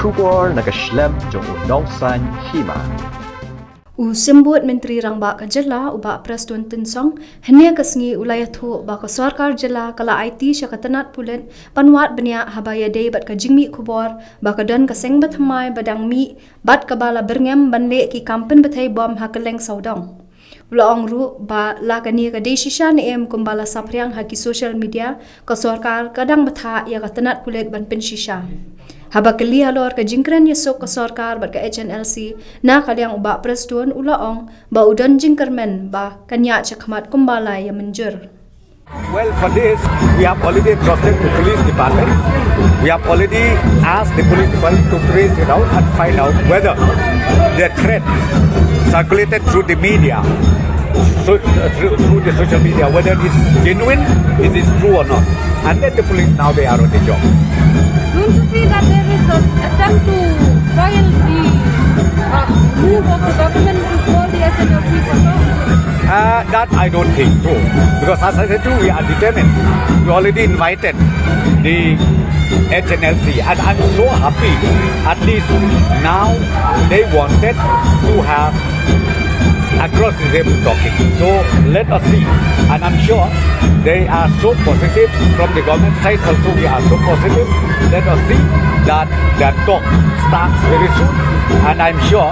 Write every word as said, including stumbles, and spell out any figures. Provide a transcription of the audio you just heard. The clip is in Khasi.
Khubor na ka shlem jong u nongsan hima. U Symbud Myntri Rangbah ka jylla u Bah Prestone Tynsong hynne ka sngi u la ïathuh ba ka sorkar jylla ka la aiti sha ka tnat pulit ban wad bniah haba ïadei bad ka jingmih khubor ba ka don ka seng bathymmai ba dang mih bad kaba la byrngem ban leh ki kam pynbthei bom ha kylleng sawdong. U la ong ruh ba la kane ka dei shisha ne em kumba la saphriang ha ki social media, ka sorkar ka dang bthah ïa ka tnat pulit ban pynshisha. Haba kylli halor ka jingkren ïasuk ka sorkar bad ka H N L C, na ka liang u Bah Prestone u la ong ba u don jingkyrmen ba kan ïaid shakhmat kumba la ïa mynjur. Well, for this, we have already trusted the police department. We have already asked the police department to trace it out and find out whether the threat circulated through the media, so, uh, through, through the social media, whether it is genuine, it is true or not. And then the police now they are on the job. Don't you see that there is an attempt to foil the uh, move of the government to call the S N L C for talks? Uh, that I don't think true. Because as I said to you, we are determined. We already invited the H N L C. And I'm so happy. At least now they wanted to have across the table talking. So let us see. And I'm sure they are so positive. From the government side also, we are so positive. Let us see that that talk starts very soon. And I'm sure